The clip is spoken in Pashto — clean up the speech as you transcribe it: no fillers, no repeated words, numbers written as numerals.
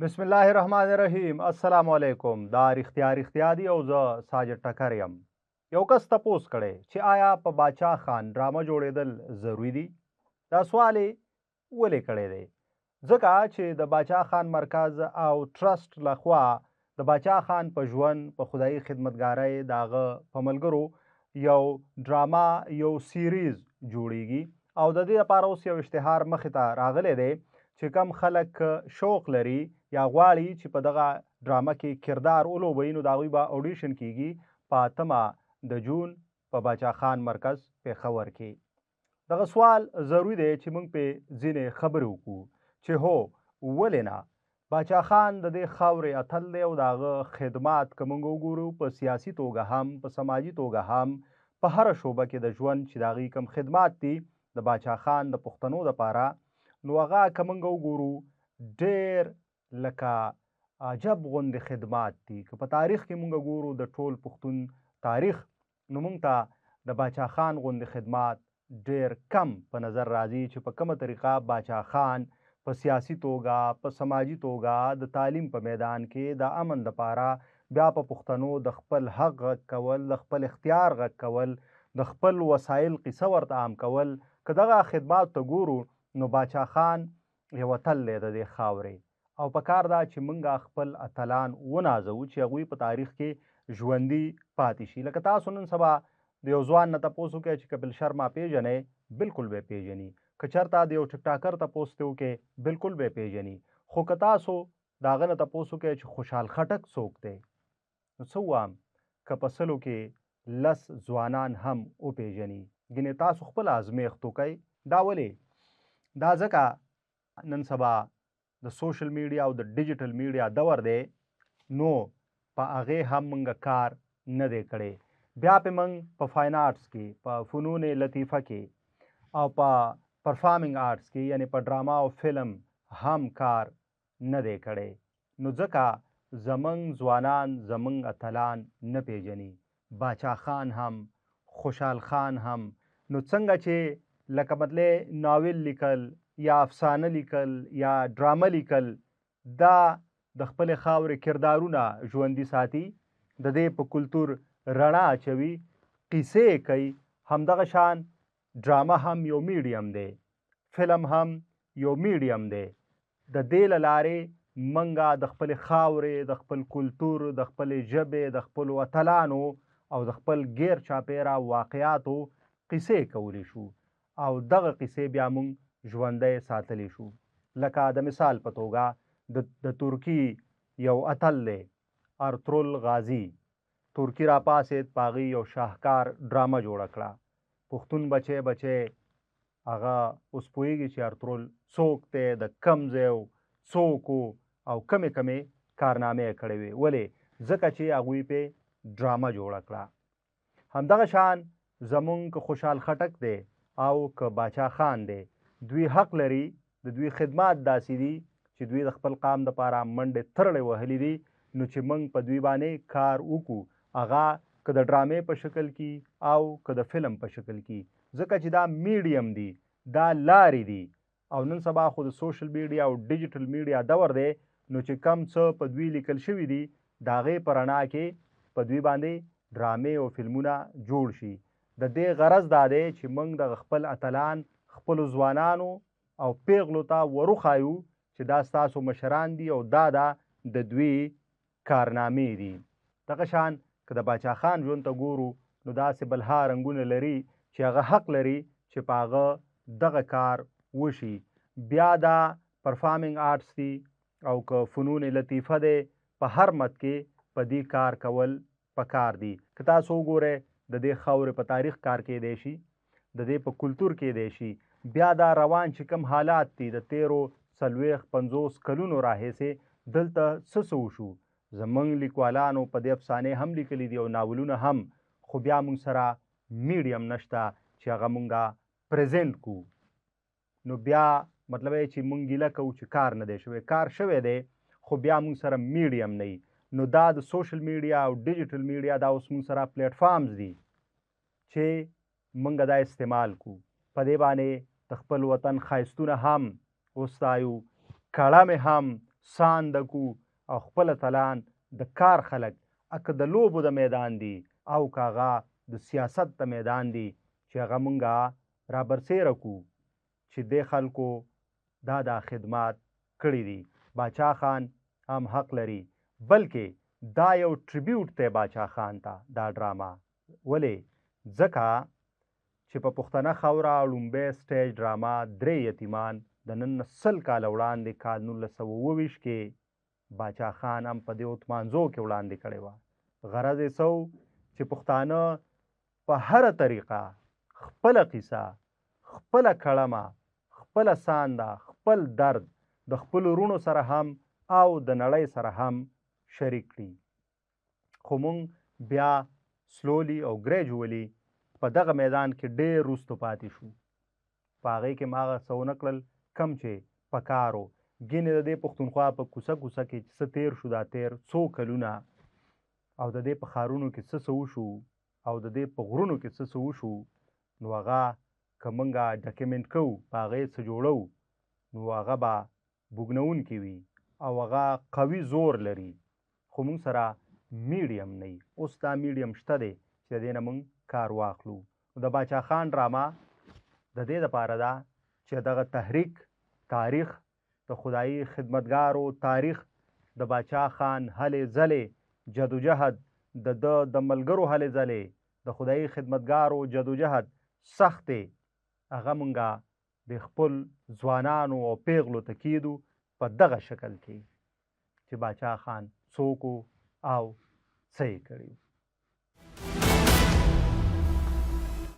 بسم الله الرحمن الرحیم. السلام علیکم. دا رښتیا رښتیا دی او زه ساجد ټکر یم. یو کس تپوس کړی چې آیا په باچا خان ډرامه جوړېدل ضروري دي؟ دا سوال یې ولې کړی دی؟ ځکه چې د باچا خان مرکز او ټرسټ لخوا د باچا خان په ژوند، په خدایي خدمتګارۍ، د هغه په ملګرو یو ډرامه، یو سیریز جوړیږي او د دې لپاره اوس یو اشتهار مخې ته راغلی دی چې کم خلک شوق لري یا غواړي چې په دغه ډرامه کې کردار ولوبوي، نو د هغوی به اډیشن کیږي په 8 د جون په باچا خان مرکز پېښور کې. دغه سوال ضروري دی چې موږ پې ځینې خبرې وکړو چې هو ولې نه. باچا خان د دې خاورې اتل دی او د هغه خدمات که موږ وګورو په سیاسي توګه هم، په سماجي توګه هم، په هره شعبه کې د ژوند چې د هغوی کوم خدمات دي د باچا خان د پښتنو دپاره، نو هغه که موږ وګورو ډېر لکه عجب غوندې خدمات دي. که په تاریخ کې موږ ګورو د ټول پښتون تاریخ، نو موږ ته د باچا خان غوندې خدمات ډېر کم په نظر راځي چې په کومه طریقه باچا خان په سیاسي توګه، په سماجي توګه، د تعلیم په میدان کې، د امن دپاره، بیا په پښتنو د خپل حق غږ کول، د خپل اختیار غږ کول، د خپل وسایل قصه ورته عام کول، که دغه خدمات ته ګورو نو باچا خان یو اتل دی د دې خاورې. او په کار ده چې موږ خپل اتلان ونازوو چې هغوی په تاریخ کې ژوندي پاتې شي. لکه تاسو نن سبا د یو ځوان نه تپوس وکړئ چې کپل شرما پیژنئ، بالکل به یې پیژني. که چېرته د یو ټیکټاکر تپوس ترې وکړئ، بالکل به یې پیژني. خو که تاسو د هغه نه تپوس وکړئ چې خوشحال خټک څوک دی، نو څه ووایم، که په 100 کې 10 ځوانان هم وپیژني، ګنې تاسو خپله ازمیښت وکړئ. دا ولې؟ دا ځکه نن سبا د سوشل میډیا او د ډیجیټل میډیا دور دی، نو په هغې هم موږ کار نه دی کړی. بیا پې موږ په فاین آرټس کې، په فنون لطیفه کې او په پرفارمینګ آرټس کې، یعنی په ډرامه او فلم هم کار نه دی کړی. نو ځکه زمونږ ځوانان زمونږ اتلان نه پیژني، باچا خان هم، خوشحال خان هم. نو څنګه چې لکه مطلب ناول لیکل یا افسانه لیکل یا ډرامه لیکل، دا د خپلې خاورې کردارونه ژوندي ساتي، د دې په کلتور رڼا اچوي، قیصې کوي. همدغه شان ډرامه هم یو میډیم دی، فلم هم یو میډیم دی. د دې له لارې موږ د خپلې خاورې، د خپل کلتور، د خپلې ژبې، د خپلو اتلانو او د خپل ګیر چاپیره واقعاتو قیصې کولی شو او دغه قیصې بیا موږ ژوندی ساتلی شو. لکه د مثال په توګه د ترکي یو اتل دی ارطغرل غازي، ترکي راپاڅېد، په هغې یو شاهکار ډرامه جوړه کړه. پښتون بچی بچی هغه اوس پوهېږي چې ارطغرل څوک دی، د کم ځای و، څوک و او کمې کمې کارنامې یې کړې وې. ولې؟ ځکه چې هغوی پې ډرامه جوړه کړه. همدغه شان زمونږ که خوشحال خټک دی او که باچا خان دی، دوی حق لري، د دوی خدمات داسې دي چې دوی د خپل قام دپاره منډې ترړې وهلې دي، نو چې موږ په دوی باندې کار وکړو، هغه که د ډرامې په شکل کې او که د فلم په شکل کې، ځکه چې دا میډیم دي، دا لارې دي. او نن سبا خو د سوشل میډیا او ډیجیټل میډیا دور دی، نو چې کم څه په دوی لیکل شوي دي د هغې په رڼا کې په دوی باندې ډرامې او فلمونه جوړ شي. د دې غرض دا دی چې موږ دغه خپل اتلان خپلو ځوانانو او پیغلو ته وروښایو چې دا ستاسو مشران دي او دا دا د دوی کارنامې دي. دغه شان که د باچا خان ژوند ته ګورو، نو داسې بلها رنګونه لري چې هغه حق لري چې په هغه دغه کار وشي. بیا دا پرفارمینګ آرټس دي او که فنون لطیفه دی، په هر مت کې په دې کار کول پکار دي. که تاسو وګورئ د دې خاورې په تاریخ کار کېدی شي، د دې په کلتور کېدی شي. بیا دا روان چې کوم حالات دي د تیرو 40 50 کلونو راهیسې دلته څه څه وشو، زمونږ لیکوالانو په دې افسانې هم لیکلي دي او ناولونه هم، خو بیا موږ سره میډیم نشته چې هغه موږ پریزنټ کو. نو بیا مطلب یې چې موږ ګیله کوو چې کار نه دی شوی، کار شوی دی خو بیا موږ سره میډیم نه وي. نو دا د سوشل میډیا او ډیجیټل میډیا دا اوس موږ سره پلیټفارمز دي چې موږ دا استعمال کو. په دې باندې د خپل وطن ښایستونه هم وستایو، کړمې هم سانده کو او خپل اتلان د کار خلک که د لوبو د میدان دي او که هغه د سیاست د میدان دي چې هغه مونږه رابرسیره کو چې دې خلکو دا دا خدمات کړي دي. باچا خان هم حق لري، بلکې دا یو ټریبیوټ دی باچا خان ته دا ډرامه. ولې؟ ځکه چې په پښتنه خاوره ړومبی سټیج ډرامه درې یتیمان د نن نه 100 کاله وړاندې کال 1927 کې باچا خان هم په دې اتمانزو کې وړاندې کړې وه. غرض یې څه و؟ چې پښتانه په هره طریقه خپله قصه، خپله کړمه، خپله سانده، خپل درد د خپلو وروڼو سره هم او د نړۍ سره هم شریک کړي. خو مونږ بیا سلولي او ګریجولي په دغه میدان کې ډېر وروستو پاتې شو. په هغې کې هم هغه څه ونه کړل کوم چې پکار و. ګینې د دې پښتونخوا په کوڅه کوڅه کې چې څه تېر شو دا تېر څو کلونه او د دې په ښارونو کې څه څه وشو او د دې په غرونو کې څه څه وشو، نو هغه که مونږ ډاکیومنټ کوو، په هغې څه جوړوو، نو هغه به بوږنوونکي وي او هغه قوي زور لري. خو مونږ سره میډیم نه وي. اوس دا میډیم شته دی چې د دې نه مونږ کار واخلو. نو د باچا خان ډرامه د دې دپاره ده چې دغه تحریک تاریخ، د خدایي خدمتګارو تاریخ، د باچا خان هلې ځلې، جدوجهد، د ده د ملګرو هلې ځلې، د خدایي خدمتګارو جدوجهد سختې، هغه مونږه د خپل ځوانانو او پیغلو ته کیدو په دغه شکل کې چې باچا خان څوک و او څه یې کړي.